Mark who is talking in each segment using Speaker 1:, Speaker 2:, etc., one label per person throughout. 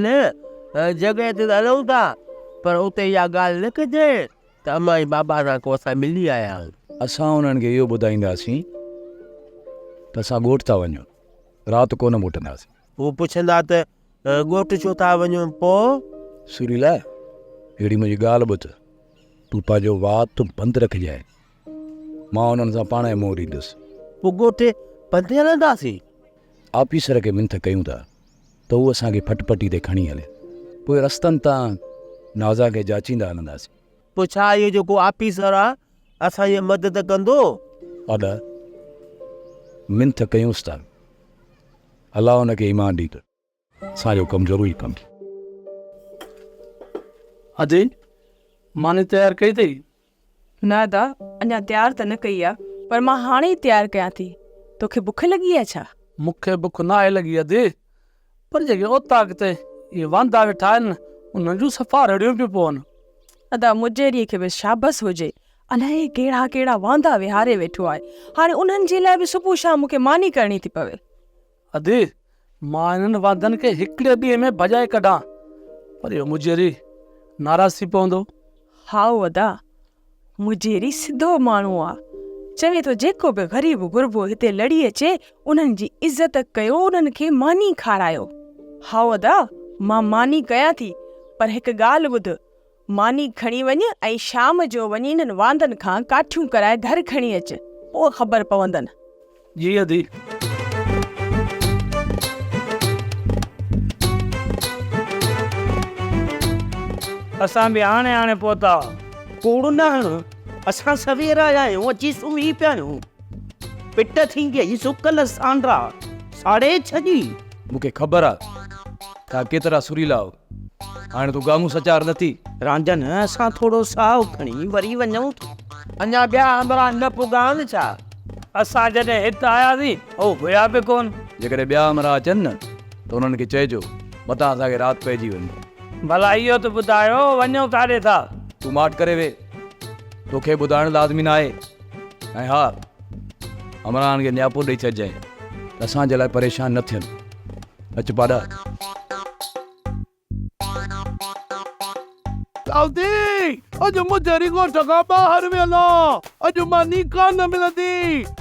Speaker 1: رانجهن، جڳهه تي ته هلون ٿا، پر اتي اها ڳالهه نه ڪجانء ته امان ۽ بابا سان ڪو اسان ملي آيا آهيون.
Speaker 2: اسان انهن کي اهو ٻڌائينداسين ته اسان ڳوٺ ٿا وڃون، رات ڪونه موٽنداسين.
Speaker 1: هو پڇندا ته ڳوٺ ڇو ٿا وڃو پوء؟
Speaker 2: سريلا، ههڙي منهنجي ڳالهه ٻڌ، تون پنهنجو وات بند رکجانء، مان انهن سان پاڻهي منهن ڏيندس.
Speaker 1: پوء ڳوٺ پنڌ هلنداسين؟
Speaker 2: آفيسر کي منٿ ڪيون ٿا ته هو اسان کي ڦٽ پٽي تي کڻي هلي، پوء رستن تان نازان کي جاچيندا هلنداسين.
Speaker 1: پوء ڇا اهو جيڪو آفيسر آ، اسان جي مدد ڪندو؟
Speaker 2: ادا، منٿ ڪيونس ٿا، الله ان کي ايمان ڏيندو. اسان جو ڪم ضروري ڪم.
Speaker 3: ادي، ماني تيار ڪئي اٿئي؟
Speaker 4: نه ادا، اڃا تيار ته نه ڪئي آ، پر مان هاڻي ئي تيار ڪيان ٿي. توکي بک لڳي آ ڇا؟
Speaker 3: مون کي بک ناهي لڳي ادي، پر جيڪي اوطاق تي اهي واندا ويٺا آهن نه، انهن جون صفا رڙيون پيون پون.
Speaker 4: ادا، مجيريء کي به شابس هجي، الائي ڪهڙا ڪهڙا واندا ويهاري ويٺو آهي. هاڻي انهن جي لاء به صبح شام مون کي ماني ڪرڻي ٿي پوي.
Speaker 3: ادي، مان انهن واندن کي هڪڙي ڏينهن ۾ ڀڄائي ڪڍان، پر اهو مجيري ناراض ٿي پوندو.
Speaker 4: هائو ادا، مجيري سڌو ماڻهو آ. چوي ٿو جيڪو به غريب غربو هتي لڙي اچي، انهن جي عزت ڪيو، انهن کي ماني کارايو. هائو ادا، مان ماني ڪيان ٿي، پر هڪ ڳالهه ٻڌ، ماني کڻي وڃ ۽ شام جو وڃي انهن واندن کان ڪاٺيون ڪرائي گهر کڻي اچ، پوء خبر پوندن.
Speaker 3: جي ادي.
Speaker 5: اسان به هاڻي هاڻي پهتا.
Speaker 6: ڪوڙ نه هڻ، اسان سوير آيا آهيون، اچي سمهي پيا آهيون. پٽ ٿي گئي سڪل سانڊرا ساڙي ڇڏي.
Speaker 2: مون کي خبر آ توهان ڪيترا سريلا آهيو. هاڻي تون گامون سچار نه ٿي.
Speaker 6: رانجهن، اسان ٿورو ساهه کڻي وري وڃون ٿا.
Speaker 1: اڃا ٻيا همراهه نه پڳا آهن ڇا؟
Speaker 5: اسان جڏهن هت آياسين، هو هيا به ڪونه.
Speaker 2: جيڪڏهن ٻيا همراهه اچن نه ته انهن کي چئجو، متان اسان کي رات پئجي وڃي.
Speaker 5: ڀلا اهو ته ٻڌايو، وڃو ڪاڏي ٿا؟
Speaker 2: تون ماٺ ڪري ويهه. توکي ٻڌائڻ لازمي ناهي. ۽ ها، همراهن کي نياپو ڏئي ڇڏجانء ته اسان جي لاء پريشان نه ٿين. اچ پاڏا.
Speaker 7: دائودي، اڄ مجهري ڳوٺ کان ٻاهر ويل آ. اڄ ماني ڪانه ملندي.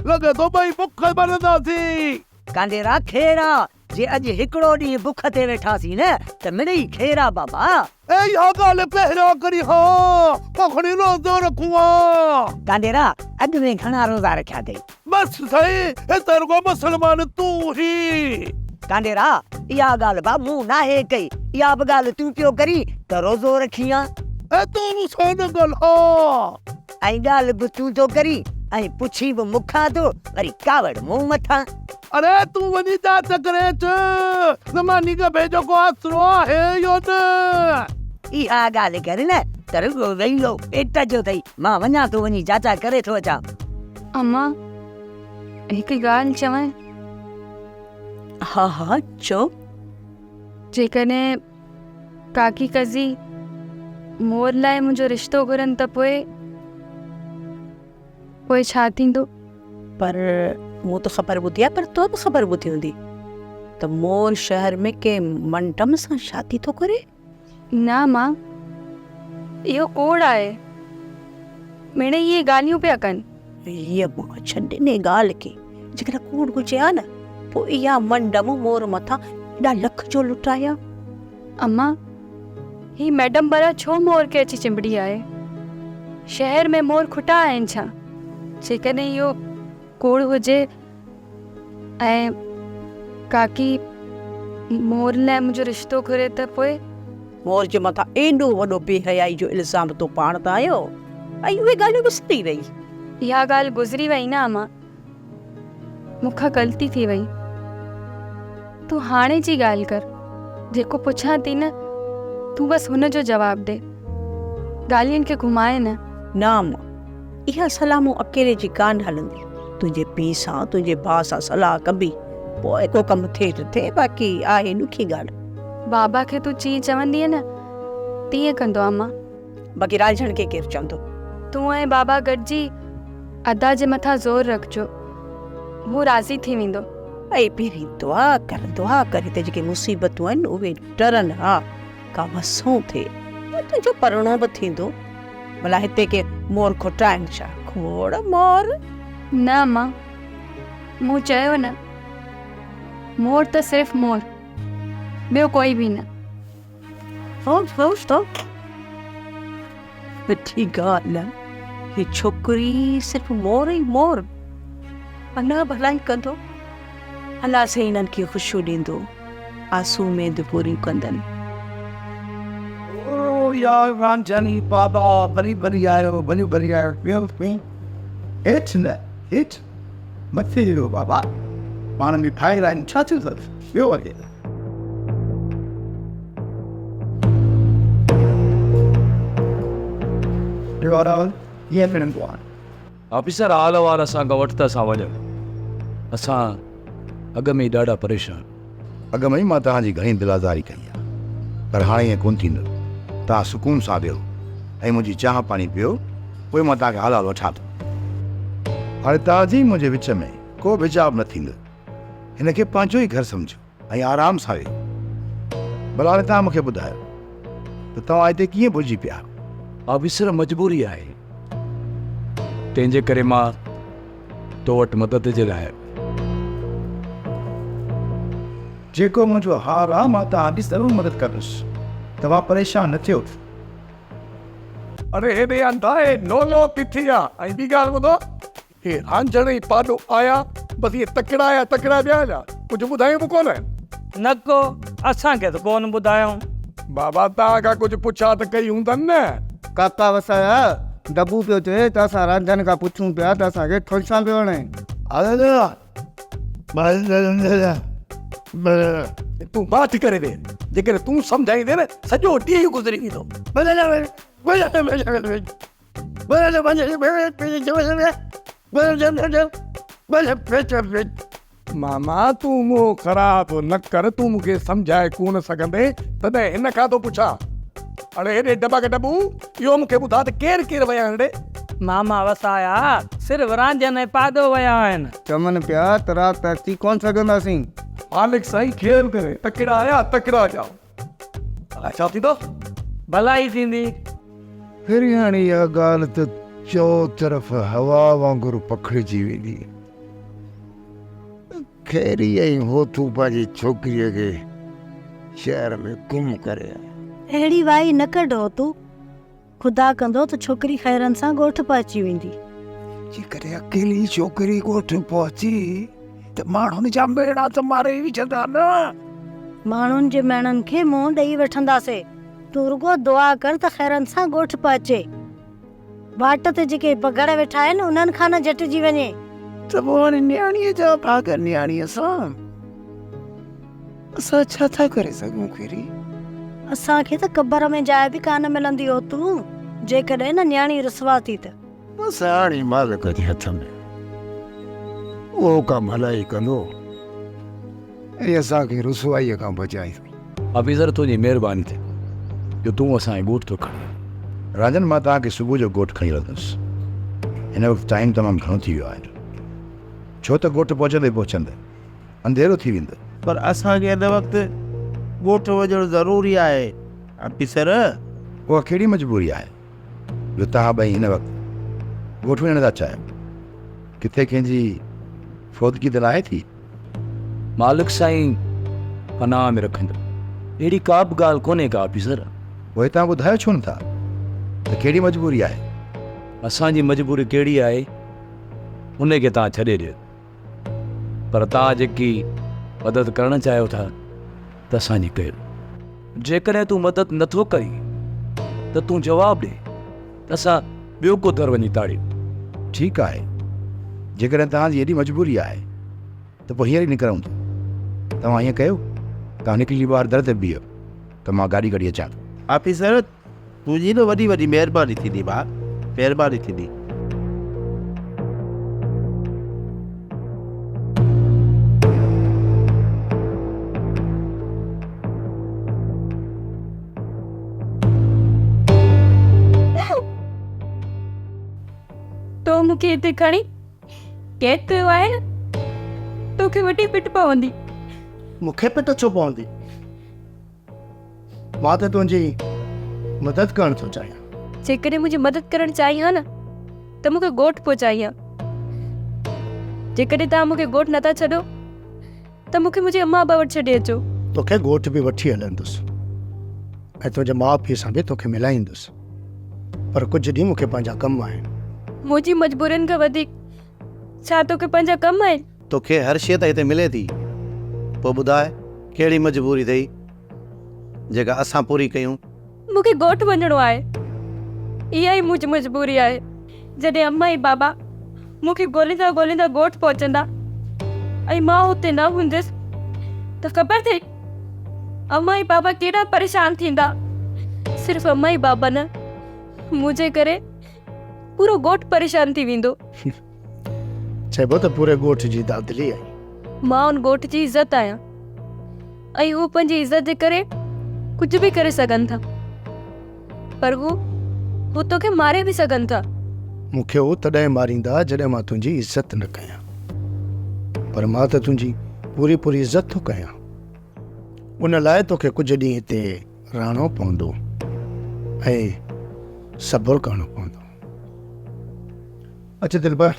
Speaker 7: لڳي ٿو ٻئي بک مرنداسين.
Speaker 8: ڪانڊيرا خير آ، جي اڄ هڪڙو ڏينهن بک تي ويٺاسين نه ته مڙئي خير آ بابا.
Speaker 7: اي اها ڳالهه پهريان ڪرين ها، پوء کڻي روزو رکون ها.
Speaker 8: ڪانڊيرا، اڳ ۾ گهڻا روزا رکيا اٿئي؟
Speaker 7: بس سائين، هتي رڳو مسلمان تون ئي.
Speaker 8: ڪانڊيرا، اها ڳالهه با مون ناهي ڪئي، اها به ڳالهه تون پيو ڪرين ته روزو رکين ها.
Speaker 7: اي تون مون سان نه ڳالهاء.
Speaker 8: ۽ ڳالهه به تون ٿو ڪرين ۽ پڇين به مون کان ٿو، وري ڪاوڙ مون مٿان.
Speaker 7: اڙي تون وڃي جاچ ڪري اچ ته ماني ڳڀي جو ڪو آسرو آهي يا نه.
Speaker 8: اها ڳالهه ڪر نه ته رڳو ويلو پيٽ جو اٿئي، مان وڃان ٿو وڃي جاچا ڪري ٿو اچان.
Speaker 9: اما، هڪ ڳالهه چوانء؟
Speaker 10: ها ها چئو.
Speaker 9: جيڪڏهن ڪاڪي قضي مور لاء منهنجو رشتو گهرن ته پوء پوء ڇا ٿيندو؟
Speaker 10: پر مون ته خبر ٻڌي آهي پر تو به خبر ٻڌي هوندي ته مور شهر ۾ ڪنهن منڊم سان شادي ٿو ڪري.
Speaker 9: نه امان، اهو ڪوڙ آهي. مڙئي اهي ڳالهيون پيا ڪن.
Speaker 10: هيء مان ڇڏ انهيء ڳالهه کي. جيڪڏهن ڪوڙ هجي ها نه، پوء اها منڊم مور مٿان ايڏا لک ڇو لٽائي ها؟
Speaker 9: امان، هي ميڊم برا ڇو مور کي اچي چنبڙي آهي؟ شهر ۾ مور کٽا آهن ڇا؟ جيڪڏهن اهو ڪوڙ هجي ۽ ڪاڪي مور لاء منهنجو رشتو گهري ته پوء؟
Speaker 10: مور جي مٿان ايڏو وڏو بي حيائي جو الزام تو پاڻ ته هنيو ۽ اهي ڳالهيون وسري وئي.
Speaker 9: اها ڳالهه گذري وئي نه امان. مون کان غلطي ٿي وئي. تون هاڻي جي ڳالهه ڪر. جيڪو پڇان ٿي نه، تون بس هن جو جواب ڏي. ڳالهين کي گهماء نه.
Speaker 10: نه امان، اها صلاح مون اڪيلي جي ڪانه هلندي. تنهنجي پيء سان، تنهنجي ڀاء سان صلاح ڪبي، پوء ڪو ڪم ٿئي ته ٿئي، باقي آهي ڏکي ڳالهه.
Speaker 9: بابا کي تون جيئن چوندينء نه، تيئن ڪندو امان.
Speaker 10: باقي رانجهڻ کي ڪير چوندو؟
Speaker 9: تون ۽ بابا گڏجي ادا جي مٿان زور رکجو، هو راضي ٿي ويندو.
Speaker 10: ۽ پهرين دعا ڪر، دعا ڪر هتي جيڪي مصيبتون آهن اهي ٽرن ها، ڪا وسون ٿئي، پوء تنهنجو پرڻو به ٿيندو. ڀلا هتي ڪي مور کوٽا آهن ڇا؟ کوڙ مور.
Speaker 9: نه امان، مون چيو نه، مور ته صرف مور، ٻيو ڪوئي به نه.
Speaker 10: مٺي ڳالهه آ، هي ڇوڪري صرف مور ئي مور. الله ڀلائي ڪندو. الله سائين هنن کي خوشيون ڏيندو. آسون اميدون پوريون ڪندن.
Speaker 11: او يار رانجهڻي بابا ڀلي ڀلي آيو ڀلي ڀلي آيو ويهو ويهو هيٺ نه هيٺ مٿي ويهو بابا پاڻ ۾ ڀائر آهيون ڇا ٿيو اٿس ويهو اڳي.
Speaker 2: آفيسر حال احوال اسان کان وٺ ته اسان وڃون. اسان اڳ ۾ ئي ڏاڍا پريشان.
Speaker 12: اڳ ۾ ئي مان توهان جي گهڻي دل آزاري ڪئي آهي پر هاڻي ائين ڪونه ٿيندو. توهان سڪون سان ويهو ۽ منهنجي چانهه پاڻي پيئو پوء مان توهان کي حال احوال وٺان ٿو. هاڻي توهان جي منهنجي وچ ۾ ڪو به حجاب نه ٿيندو. هن کي پنهنجو ئي گهر سمجهو. ۽ آرام سان ويهو. ڀلا هاڻي توهان مون کي ٻڌايو ته توهان هتي ڪيئن ڀلجي پيا؟
Speaker 2: آفيسر مجبوري آهي، تنهن جي ڪري مان تو وٽ مدد جي لاء آيو.
Speaker 11: جيڪو منهنجو حال آ، مان توهان جي ضرور مدد ڪندس. توهان پريشان نه ٿيو.
Speaker 7: اڙي هيڏي انڌا هي لولو ڪٿي آ؟ ۽ ٻي ڳالهه ٻڌو، هي رانجهڻ ۽ پاڏو آيا، بس اهي تڪڙا آيا تڪڙا ٻيا هليا، ڪجهه ٻڌايون به ڪونه.
Speaker 5: نه ڪو، اسان کي ته ڪونه ٻڌايائون.
Speaker 7: بابا توهان کان ڪجهه پڇا ته ڪئي هوندن نه.
Speaker 13: ڪاڪا وسايا، ڊبو پيو چئي ته اسان رانجهن کان پڇون پيا ته اسان کي ٺونشان پيو هڻي.
Speaker 7: تون ماٺ ڪري ويهه، جيڪڏهن تون سمجهائيندين نه سڄو ڏينهن گذري ويندو. ماما تون منهن خراب نه ڪر، تون مون کي سمجهائي ڪونه سگهندين، تڏهن هن کان ٿو پڇان. اڙي هيڏي ڊبڪ ڊبو، اهو مون کي ٻڌاء ته ڪير ڪير ويا آهن ڙي؟
Speaker 5: ماما وسايا، صرف رانجهن ۽ پاڏو ويا آهن.
Speaker 13: چون پيا ته رات اچي ڪونه سگهنداسين.
Speaker 7: مالڪ سائين خير ڪري، تڪڙا آيا تڪڙا ويا. الائي ڇا ٿيندو؟
Speaker 5: ڀلائي ٿيندي.
Speaker 14: پھرياڻي اها ڳالهه ته چؤطرف هوا وانگر پکڙجي ويندي. خيري ۽ هوٿو پنهنجي ڇوڪريء کي شهر ۾ گم ڪري آيا.
Speaker 15: اهڙي وائي نه ڪڍ هوتو. خدا ڪندو ته ڇوڪري خيرن سان ڳوٺ پهچي ويندي.
Speaker 11: جيڪڏهن اڪيلي ڇوڪري ڳوٺ پهچي ته ماڻهن جا ميڻا ته ماري وجهندا نه.
Speaker 15: ماڻهن جي ميڻن کي منهن ڏئي وٺنداسين. تون رڳو دعا ڪر ته خيرن سان ڳوٺ پهچي. واٽ تي جيڪي بگهڙ ويٺا آهن انهن کان نه جهٽجي وڃي.
Speaker 11: ته پوء هاڻي نياڻيء جا ڀاڳ نياڻيء سان. اسان ڇا ٿا ڪري سگهون خيري؟
Speaker 15: اسان کي ته قبر ۾ جاء به ڪانه ملندي اوتون، جيڪڏهن نه نياڻي رسوا ٿي ته.
Speaker 14: بس هاڻي مالڪ جي هٿ ۾، اهو ڪا ڀلائي ڪندو ۽ اسان کي رسوائيء کان بچائيندو.
Speaker 2: آفيسر تنهنجي مهرباني ٿئي جو تون اسان کي ڳوٺ ٿو کڻين.
Speaker 12: رانجهن مان توهان کي صبح جو ڳوٺ کڻي هلندس. هن وقت ٽائيم تمام گهڻو ٿي ويو آهي. ڇو ته ڳوٺ پهچندي پهچندي. انڌيرو ٿي ويندو.
Speaker 1: پر اسان کي هن وقت ڳوٺ وڃڻ ضروري آهي آفيسر.
Speaker 12: اها ڪهڙي مجبوري آهي جو توهان ٻئي هن وقت ڳوٺ وڃڻ ٿا چاهيو؟ ڪٿي ڪنهن جي فوتگي ته ناهي ٿي؟
Speaker 2: مالڪ سائين پناهه ۾ رکندو. اهڙي ڪا به ڳالهه ڪونهي ڪا آفيسر.
Speaker 12: پوء توهان ٻڌايو ڇو نٿا ته ڪهڙي مجبوري آهي؟
Speaker 2: اسان جي مجبوري ڪهڙي آهي ان کي توهان ڇڏي ڏيو. پر توهان جيڪي مدد ڪرڻ چاهيو ٿا ته اسان جي ڪيو. جيڪڏهن تون مدد نه ٿو ڪرين ته تون جواب ڏي ته اسان ٻيو ڪو در وڃي تاڙيون.
Speaker 12: ٺيڪ آهي، جيڪڏهن توهان جي ايڏي مجبوري آهي ته پوء هينئر ئي نڪرون ٿا. توهان ائين ڪيو، توهان نڪري ٻاهر در تي بيهو ته مان گاڏي ڪڍي اچان ٿو.
Speaker 1: آفيسر، تنهنجي نه وڏي وڏي مهرباني ٿيندي ڀاء، مهرباني ٿيندي.
Speaker 9: تو مون کي هتي کڻي قيد ڪيو آهي نه؟ توکي وڏي پٽ پوندي.
Speaker 13: مون کي پٽ ڇو پوندي؟ مان ته تنهنجي مدد ڪرڻ ٿو چاهيان.
Speaker 9: جيڪڏهن منهنجي مدد ڪرڻ چاهين ها نه ته مون کي ڳوٺ پهچائين ها. جيڪڏهن توهان مون کي ڳوٺ نٿا ڇڏو ته مون کي منهنجي امان ابا وٽ ڇڏي اچو.
Speaker 13: توکي ڳوٺ به وٺي هلندس ۽ تنهنجي ماء پيء سان به توکي ملائيندس پر ڪجهه ڏينهن مون کي پنهنجا ڪم آهن.
Speaker 9: منهنجي مجبورين کان وڌيڪ ڇا توکي پنهنجا ڪم آهن؟
Speaker 16: توکي هر شيء ته هتي ملي ٿي، پوء ٻڌاء ڪهڙي مجبوري اٿئي جيڪا اسان پوري ڪيون؟
Speaker 9: مون کي ڳوٺ وڃڻو آهي. اها ئي منهنجي مجبوري آهي. جڏهن اما ۽ بابا مون کي ڳوليندا ڳوليندا ڳوٺ پهچندا ۽ مان اتي نه هوندس ته خبر اٿئي اما ۽ بابا ڪيڏا پريشان ٿيندا. صرف اما ۽ بابا نه، منهنجي ڪري پورو ڳوٺ پريشان ٿي ويندو.
Speaker 13: چئبو ته پوري ڳوٺ جي دادلي آهين.
Speaker 9: مان ان ڳوٺ جي عزت آهيان ۽ هو پنهنجي عزت جي ڪري ڪجهه به ڪري سگهن ٿا پر هو هو توکي ماري به سگهن ٿا.
Speaker 13: مون کي هو تڏهن ماريندا جڏهن مان تنهنجي عزت نه ڪيان پر مان ته تنهنجي پوري پوري عزت ٿو ڪيان. ان لاء توکي ڪجهه ڏينهن هتي رهڻو پوندو ۽ صبر ڪرڻو پوندو. اچ دلبر.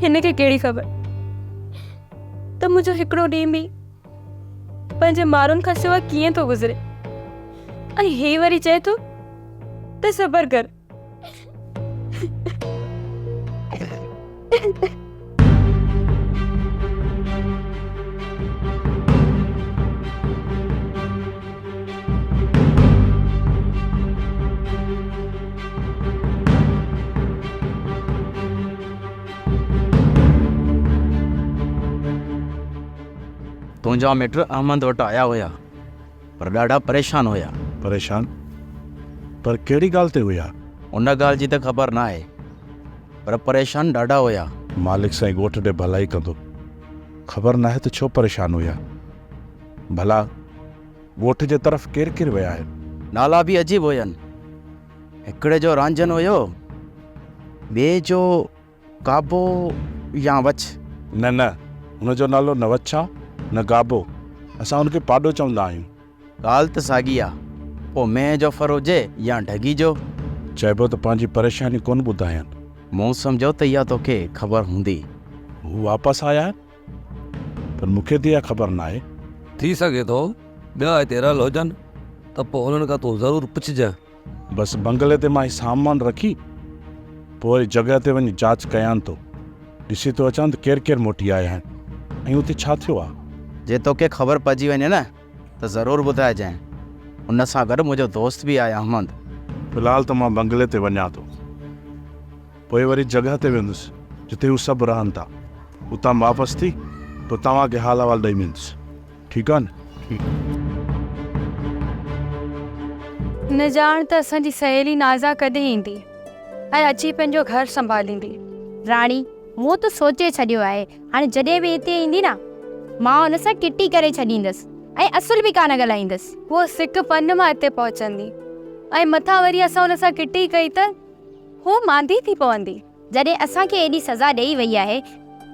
Speaker 9: هن کي ڪهڙي خبر ته منهنجو هڪڙو ڏينهن به پنهنجي مارن کان سوا ڪيئن ٿو گذري ۽ هي وري چئي ٿو ته صبر ڪر.
Speaker 17: تنهنجا مٽ احمد وٽ آيا هيا. پر ڏاڍا پريشان هيا.
Speaker 12: پريشان؟ پر ڪهڙي ڳالهه تي هيا؟
Speaker 17: ان ڳالهه جي ته خبر ناهي، پر پريشان ڏاڍا هيا.
Speaker 12: مالڪ سائين ڳوٺ ڏي ڀلائي ڪندو. خبر ناهي ته ڇو پريشان هيا. ڀلا ڳوٺ جي طرف ڪير ڪير ويا آهن؟
Speaker 17: نالا به عجيب هين. هڪڙي جو رانجهن هيو، ٻئي جو گابو يا وڇ؟
Speaker 12: نه نه، هن جو نالو نه وڇ آ نه گابو، اسان هن کي پاڏو چوندا آهيون.
Speaker 17: ڳالهه ته ساڳي آ، پوء مينهن جو ڦر هجي يا ڍڳي جو.
Speaker 12: چئبو ته پنهنجي پريشاني ڪونه ٻڌايان.
Speaker 17: مون سمجهيو ته اها توکي خبر هوندي.
Speaker 12: هو واپس آيا آهن؟ پر مون کي ته اها خبر ناهي.
Speaker 18: ٿي سگهي ٿو ٻيا هتي رهيل هجن ته پوء انهن کان تون ضرور پڇجانء.
Speaker 12: بس بنگلي تي مان هي سامان رکي پوء وري جڳهه تي وڃي جاچ ڪيان ٿو. ڏسي ٿو اچان ته ڪير ڪير موٽي آيا آهن ۽ اتي ڇا ٿيو آهي.
Speaker 17: جي توکي خبر پئجي وڃي نه ته ضرور ٻڌائجانء. ان سان گڏ منهنجو دوست به آهي احمد.
Speaker 12: في الحال ته مان بنگلي تي وڃان ٿو. پوء وري جڳهه تي ويندس جتي هو سڀ رهن ٿا. اتان واپس ٿي پوء توهان کي حال احوال ڏئي ويندس. ٺيڪ آ نه؟ ٺيڪ.
Speaker 9: نه ڄاڻ ته اسان جي سهيلي نازا ڪڏهن ايندي ۽ اچي پنهنجو گهر سنڀاليندي.
Speaker 19: راڻي، مون ته سوچي ڇڏيو آهي، هاڻي جڏهن به هتي ايندي نه، مان هن سان ڪٽي ڪري ڇڏيندس ۽ اصل به ڪانه ڳالهائيندس.
Speaker 9: هوء سڪ پن مان هتي پهچندي ۽ مٿان وري اسان هن سان ڪٽي ڪئي ته هوء ماندي ٿي پوندي.
Speaker 19: جڏهن اسان کي ايڏي سزا ڏئي وئي آهي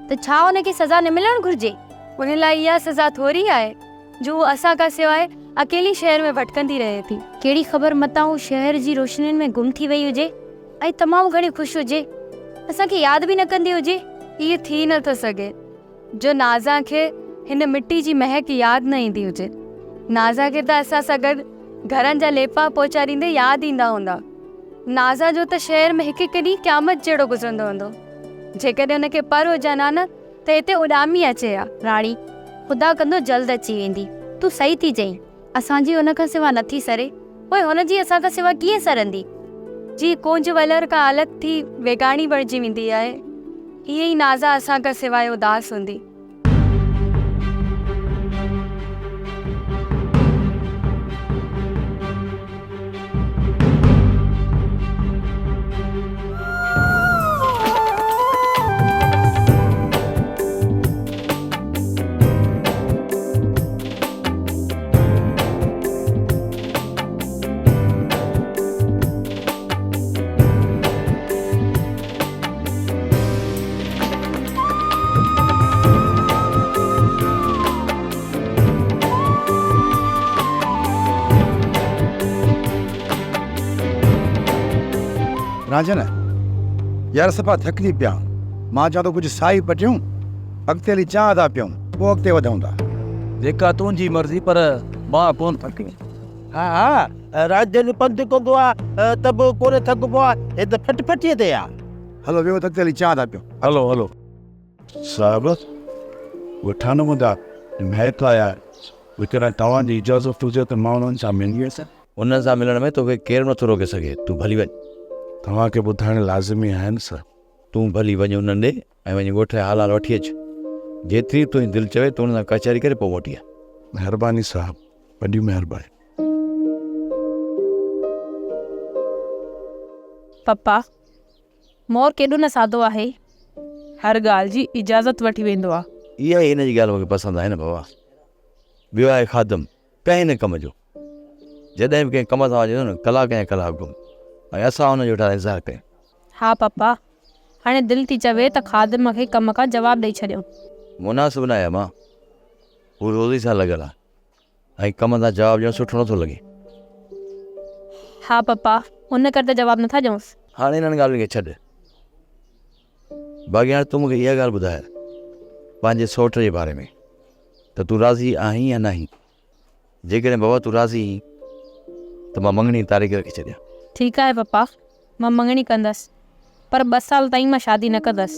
Speaker 19: ته ڇا ان کي سزا نه ملڻ گهرجي؟
Speaker 9: ان لاء اها سزا ٿوري آهي جو هوء اسان کان سواء اڪيلي شهر ۾ ڀٽڪندي رهي ٿي.
Speaker 19: ڪهڙي خبر متان هوء شهر جي روشنين ۾ گم ٿي وئي هجي ۽ تمام گهڻي خوش هجي، اسان کي ياد به نه ڪندي هجي.
Speaker 9: ائين ٿي نه ٿو سگهي جو نازان کي هن مٽي جي مهڪ ياد نه ايندي هجي. نازان کي ته اسان سان گڏ گهرن جا ليپا پوچا ڏيندي ياد ايندا هوندا. نازا جو ته شهر ۾ هڪ هڪ ڏينهن قيامت جهڙو گذرندو هوندو. جيڪڏهن هن کي پر هجن ها نه ته هتي اڏامي اچي ها.
Speaker 19: راڻي، خدا ڪندو جلد اچي ويندي. تون صحيح ٿي چئين. اسان جي هن کان سوا نه ٿي سري، پوء هن جي اسان کان سوا ڪيئن سرندي؟
Speaker 9: جيئن ڪونج ولر کان الڳ ٿي ويڳاڻي بڻجي ويندي آهي، ائين ئي نازا اسان کان سواء اداس هوندي.
Speaker 12: رانجهن، يار صفا ٿڪجي پيا آهيون. مان چوان ٿو ڪجهه ساهي پٽيون، اڳتي هلي چانهه ٿا پيئون، پوء اڳتي وڌون ٿا.
Speaker 2: جيڪا تنهنجي مرضي پر مان ڪونه ٿڪيو.
Speaker 1: ها ها رانجهن پنڌ ڪندو آ ته به ڪونه ٿڪبو آ، هي ته ڦٽ ڦٽيء تي آ.
Speaker 12: هلو ويهو ته اڳتي هلي چانهه ٿا پيئون.
Speaker 2: هلو هلو.
Speaker 20: صاحب، ڳوٺاڻو منهنجا مائٽ آيا آهن. جيڪڏهن توهان جي اجازت هجي ته مان انهن سان ملي اچان.
Speaker 18: انهن سان ملڻ ۾ توکي ڪير به نٿو روڪي سگهي. تون ڀلي وڃ.
Speaker 20: توهان کي ٻڌائڻ لازمي آهي نه سر.
Speaker 18: تون ڀلي وڃ انهن ڏي ۽ وڃي ڳوٺ جا حال حال وٺي اچ. جيتري به تنهنجي دل چوي تون انهن سان ڪچهري ڪري پوء موٽي آ.
Speaker 20: مهرباني صاحب، وڏي مهرباني.
Speaker 9: پپا، مور ڪيڏو نه سادو آهي.
Speaker 4: هر ڳالهه جي اجازت وٺي ويندو آ.
Speaker 18: اها ئي هن جي ڳالهه مون کي پسند آهي نه بابا. ٻيو آهي خادم، ڪنهن نه ڪم جو. جڏهن به ڪنهن ڪم سان وڃي ٿو نه ڪلاڪ يا ڪلاڪ گم ۽ اسان ان جو ويٺا انتظار ڪيون.
Speaker 9: ها پپا، هاڻي دل ٿي چوي ته خادم کي ڪم کان جواب ڏئي ڇڏيون.
Speaker 18: مناسب ناهي امان، هو روزي سان لڳل آهي ۽ ڪم تان جواب ڏيڻ سٺو نٿو لڳي.
Speaker 9: ها پپا، ان ڪري ته جواب نٿا ڏيونس.
Speaker 18: هاڻي انهن ڳالهين کي ڇڏ. باقي هاڻي تون مون کي اها ڳالهه ٻڌاء پنهنجي سئوٽ جي باري ۾ ته تون راضي آهين يا ناهين؟ جيڪڏهن بابا تون راضي آهين ته مان مڱڻي جي تاريخ رکي ڇڏيان.
Speaker 9: ٺيڪ آهي پپا، مان مڱڻي ڪندس، پر ٻه سال تائين مان شادي نه ڪندس.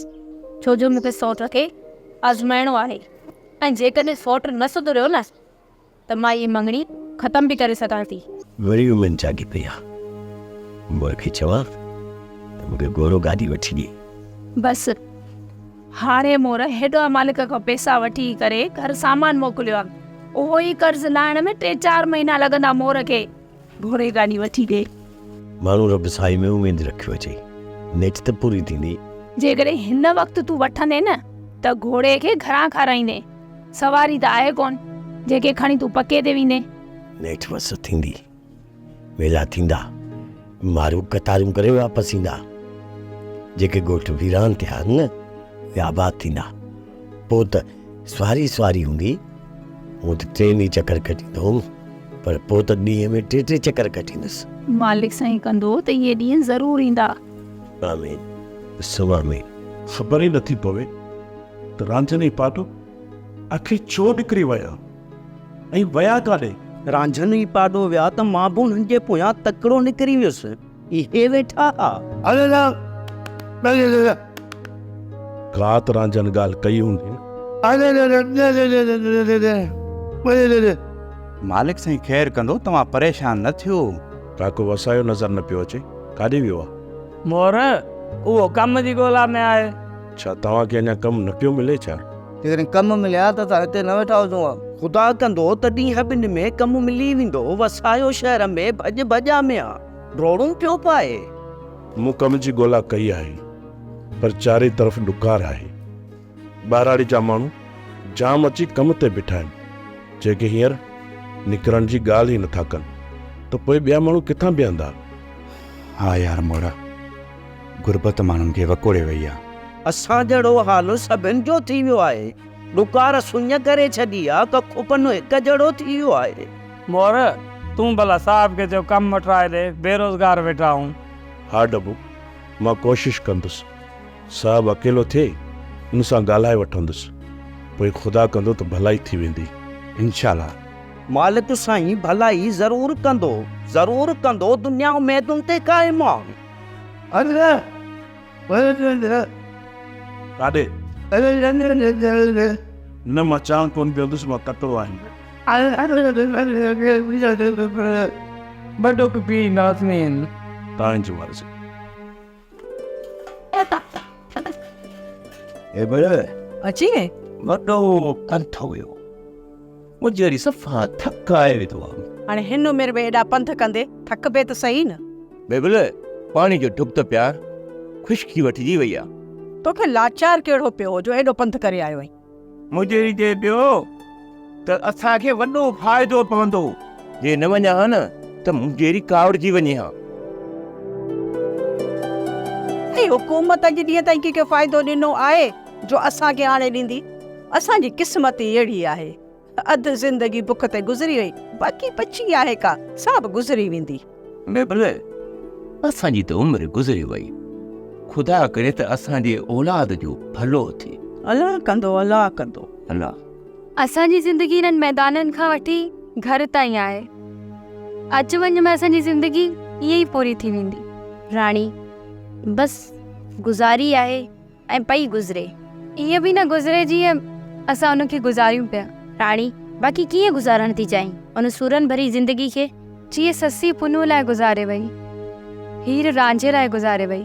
Speaker 9: ڇو جو مون کي سئوٽ کي آزمائڻو آهي ۽ جيڪڏهن سئوٽ نه سڌريو نه ته مان هيء مڱڻي ختم به ڪري سگهان ٿي.
Speaker 21: وري اميد جاڳي پئي آ. مور کي چوان ته مون کي گهوڙو گاڏي وٺي ڏي.
Speaker 4: بس هاڻي مور هيڏانهن مالڪ کان پئسا وٺي ڪري گهر سامان موڪليو آ. اهو ئي قرض لاهڻ ۾ ٽي چار مهينا لڳندا مور کي. گهوڙي گاڏي وٺي ڏي.
Speaker 21: ماڻهو رب سائين ۾ اميد رکيو اچي. نيٺ ته پوري ٿيندي.
Speaker 4: جيڪڏهن هن وقت تون وٺندين نه ته گهوڙي کي گهران کارائيندين. سواري ته آهي ڪونه، جيڪي کڻي تون پڪي تي ويندين.
Speaker 21: نيٺ وس ٿيندي. ميلا ٿيندا. مارو قطارون ڪري واپس ايندا. جيڪي ڳوٺ ويران ٿيا آهن نه، اهي آباد ٿيندا. پوء ته سواري ئي سواري هوندي. هونء ته ٽي ڏينهن چڪر ڪٽيندو هوم، پر پوء ته ڏينهن ۾ ٽي ٽي چڪر ڪٽيندس.
Speaker 4: مالڪ سائين ڪندو ته اهي ڏينهن ضرور ايندا.
Speaker 21: آمين ثم آمين.
Speaker 20: خبر ئي نٿي پوي ته رانجهن ۽ پاٽو آخر ڇو نڪري ويا ۽ ويا ڪاڏي؟
Speaker 6: رانجهن ۽ پاڏو ويا ته مان به انهن جي پويان تڪڙو نڪري ويس. اهي ويٺا ها.
Speaker 20: ڪا ته رانجهن ڳالهه ڪئي هوندي نه.
Speaker 11: مالڪ سائين خير ڪندو، توهان پريشان نه ٿيو.
Speaker 20: ڪاڪو وسايو نظر نه پيو اچي، ڪاڏي ويو آ؟
Speaker 5: مور، اهو ڪم جي ڳولا ۾ آهي.
Speaker 20: ڇا توهان کي اڃا ڪم نه پيو ملي ڇا؟
Speaker 6: جيڪڏهن ڪم ملي ها ته اسان هتي نه ويٺا هجون ها. خدا ڪندو ته ڏينهن ٻن ۾ ڪم ملي ويندو. وسايو شهر ۾ ڀڄ ڀڄان ۾ آ، ڊوڙون پيو پائي.
Speaker 20: مون ڪم جي ڳولا ڪئي آهي، پر چارئي طرف ڏڪار آهي. ٻهراڙي جا ماڻهو جام اچي ڪم تي بيٺا آهن، جيڪي هينئر نڪرڻ جي ڳالهه ئي نٿا ڪن ته پوء ٻيا ماڻهو ڪٿان بيهندا؟
Speaker 11: ها يار موڙا، غربت ماڻهن کي وڪوڙي وئي آ.
Speaker 6: اسان جهڙو حال سڀن جو ٿي ويو آهي. ڏڪار سڃ ڪري ڇڏي آ، ڪک پن هڪ جهڙو ٿي ويو آهي.
Speaker 5: مور، تون ڀلا صاحب کي چئو ڪم وٺرائي ڏي، بيروزگار ويٺا آهون.
Speaker 20: ها ڊبو، مان ڪوشش ڪندس. صاحب اڪيلو ٿئي، ان سان ڳالهائي وٺندس. پوء خدا ڪندو ته ڀلائي ٿي ويندي.
Speaker 11: انشاء الله.
Speaker 6: مالڪ سائين ڀلائي ضرور ڪندو، ضرور ڪندو، دنيا اميدن تي قائم آ.
Speaker 20: ڪاڏي؟ نه مان چانهه ڪونه پيئندس، مان تڪڙو آهيان.
Speaker 5: ٻه ڍڪ پي اينداسين.
Speaker 20: توهان جي مرضي.
Speaker 21: اي بڙ.
Speaker 10: اچي وئين؟
Speaker 21: وڏو پنڌ هيو. مجهري صفا ٿڪائي وڌو آ.
Speaker 10: هاڻي هن عمر ۾ ايڏا پنڌ ڪندي ٿڪبي ته سهي نه.
Speaker 21: بيبل، پاڻي جو ڍڪ ته پيار، خشڪي وٺجي وئي آ.
Speaker 10: توکي لاچار ڪهڙو پيو هو جو ايڏو پنڌ ڪري آيو آهين؟
Speaker 21: مجهري چئي پيو ته اسان کي وڏو فائدو پوندو. جي نه وڃان ها نه ته مجهري ڪاوڙجي وڃي ها.
Speaker 10: هي حڪومت اڄ ڏينهن تائين ڪنهن کي فائدو ڏنو آهي جو اسان کي هاڻي ڏيندي؟ اسان جي قسمت ئي اهڙي آهي. اڌ زندگي بک تي گذري وئي، باقي بچي آهي ڪا، سا به گذري ويندي.
Speaker 21: بيبل،
Speaker 1: اسان جي ته عمر گذري وئي. خدا ڪري ته اسان جي اولاد جو ڀلو ٿئي.
Speaker 10: الله ڪندو، الله ڪندو.
Speaker 1: الله.
Speaker 9: اسان جي زندگي انهن ميدانن کان وٺي گهر تائين آهي. اچ وڃ ۾ اسان جي زندگي ائين ئي پوري ٿي ويندي.
Speaker 19: راڻي، بس گذاري آهي ۽ پئي گذري.
Speaker 9: ائين به نه گذري جيئن اسان ان کي گذاريون پيا.
Speaker 19: راڻي، باقي ڪيئن گذارڻ ٿي چاهين ان سورن ڀري زندگي کي؟
Speaker 9: جيئن سسي پنهون لاء گذاري وئي. هير رانجهي لاء گذاري وئي.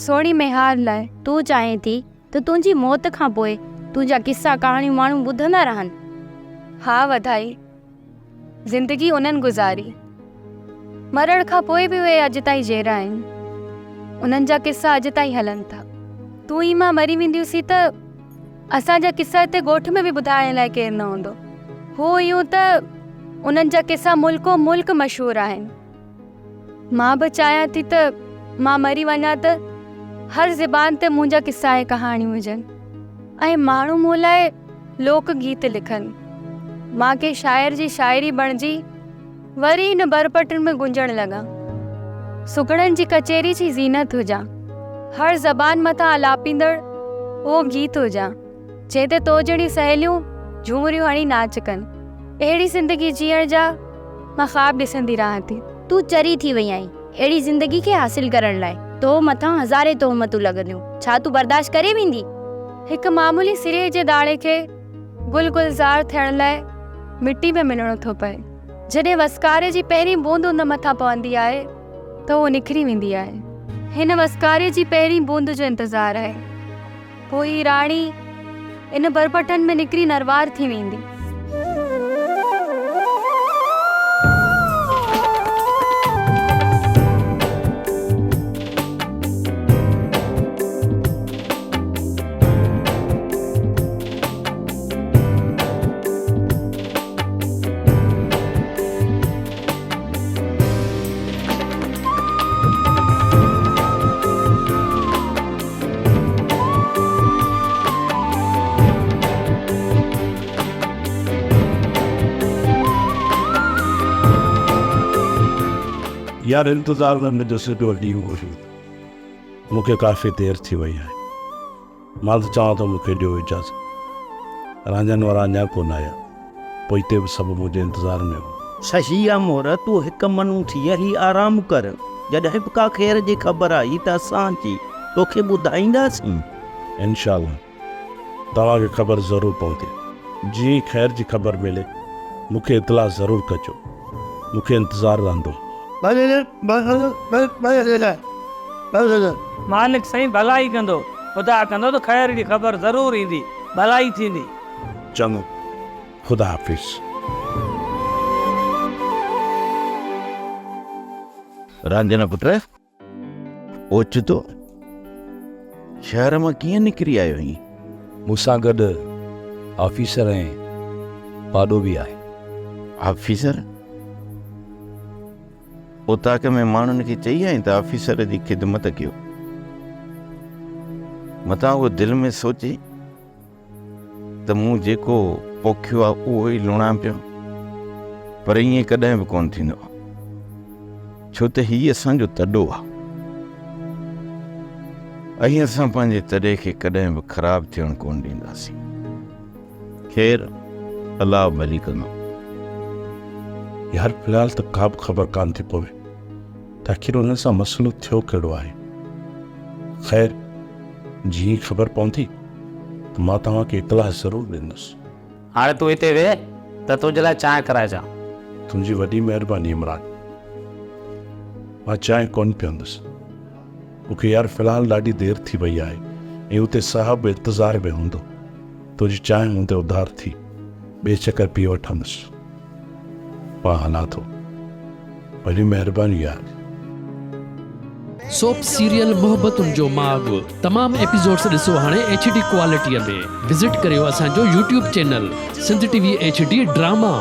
Speaker 9: سهڻي ميهار لاء.
Speaker 19: تون چاهين ٿي ته تنهنجي موت کان پوء تنهنجا قصا ڪهاڻيون ماڻهو ٻڌندا رهن؟
Speaker 9: ها وڌائي. زندگي انهن گذاري. مرڻ کان پوء به اهي اڄ تائين جيئرا آهن. انهن جا قصا اڄ تائين هلن ٿا. تون ۽ مان مري وينديونسين ته اسان جا قصا هتي ڳوٺ ۾ به ٻڌائڻ لاء ڪير نه هوندو. هو اهو ته انهن جا قصا ملڪو ملڪ مشهور آهن. مان به چاهيان ٿي ته مان مري وڃان ته هر زبان تي منهنجا قصا ۽ ڪهاڻيون هجن ۽ ماڻهو مون لاء لوڪ گيت لکن. مان ڪنهن شاعر جي شاعري بڻجي وري هن برپٽن ۾ گونجڻ لڳان. سگهڙن جي ڪچهري جي زينت هجان. هر زبان مٿان آلاپيندڙ اهو گيت هجان، جنهن تي تو جهڙيون سهيليون جهومريون هڻي ناچ ڪن. اهڙي زندگي جيئڻ جا مان خواب ڏسندي رهان ٿي.
Speaker 19: تون چري ٿي وئي آهين. اهڙي زندگي کي حاصل ڪرڻ لاء تو مٿان هزارين تهمتون لڳنديون. ڇا تون برداشت ڪري ويندي؟
Speaker 9: هڪ معمولي سري جي داڻي کي گل گلزار ٿيڻ لاء مٽي ۾ ملڻو ٿو پئي. جڏهن وسڪاري جي پهرين بوند ان مٿان پوندي آهي ته هوء نکري ويندي آهي. هن وسڪاري جي پهرين بوند جو انتظار آهي. پوء هي راڻي ان برپٽن ۾ نڪري نروار ٿي ويندي.
Speaker 20: يار انتظار ۾ منهنجو سڄو ڏينهن گذري ويو. مون کي ڪافي دير ٿي وئي آهي. مان ته چوان ٿو مون کي ڏيو اجازت. رانجهن وارا اڃا ڪونه آيا. پوئتي به سڀ منهنجي انتظار ۾ هئا.
Speaker 6: صحيح آ مور، تون هڪ منو ٿي هي آرام ڪر. جڏهن به ڪا خير جي خبر آئي ته اسان اچي توکي ٻڌائينداسين.
Speaker 20: انشاء الله توهان کي خبر ضرور پوندي. جيئن ئي خير جي خبر ملي مون کي اطلاع ضرور ڪجو. مون کي انتظار رهندو.
Speaker 5: مالڪ سائين ڀلائي ڪندو. خدا ڪندو ته خير جي خبر ضرور ايندي. ڀلائي ٿيندي.
Speaker 20: چڱو، خدا حافظ.
Speaker 18: رانجهن پٽ، اوچتو شهر مان ڪيئن نڪري آيو آهين؟
Speaker 2: مون سان گڏ آفيسر ۽ پاڏو به آهي.
Speaker 18: آفيسر؟ اوطاق ۾ ماڻهن کي چئي آئين ته آفيسر جي خدمت ڪيو. متان اهو دل ۾ سوچي ته مون جيڪو پوکيو آهي اهو ئي لڻان پيو. پر ائين ڪڏهن به ڪونه ٿيندو، ڇو ته هي اسان جو تڏو آهي ۽ اسان پنهنجي تڏي کي ڪڏهن به خراب ٿيڻ ڪونه ڏينداسين. خير الله ڀلي ڪندو.
Speaker 20: يار في الحال ته ڪا به خبر ڪانه ٿي پوي ته آخر انهن سان مسئلو ٿيو ڪهڙو آهي. خير جيئن ئي خبر پوندي ته مان توهان کي اطلاع ضرور ڏيندس.
Speaker 3: هاڻي تون هتي ويهه ته تنهنجي لاء چانهه ڪرائي اچان.
Speaker 20: تنهنجي وڏي مهرباني عمران. مان چانهه ڪونه پيئندس. مون کي يار في الحال ڏاڍي دير ٿي وئي آهي ۽ اتي صاحب به انتظار ۾ هوندو. تنهنجي چانهه مون تي اڌار ٿي. ٻئي چڪر پي وٺندس. مان هلان ٿو. وڏي مهرباني يار.
Speaker 22: سوپ سيريل محبتن جو ماڳ تمام ايپيسوڊس ڏسو هاڻي ايڇ ڊي ڪوالٽي ۾ وزٽ ڪريو اسان جو YouTube channel Sindh T V H D drama.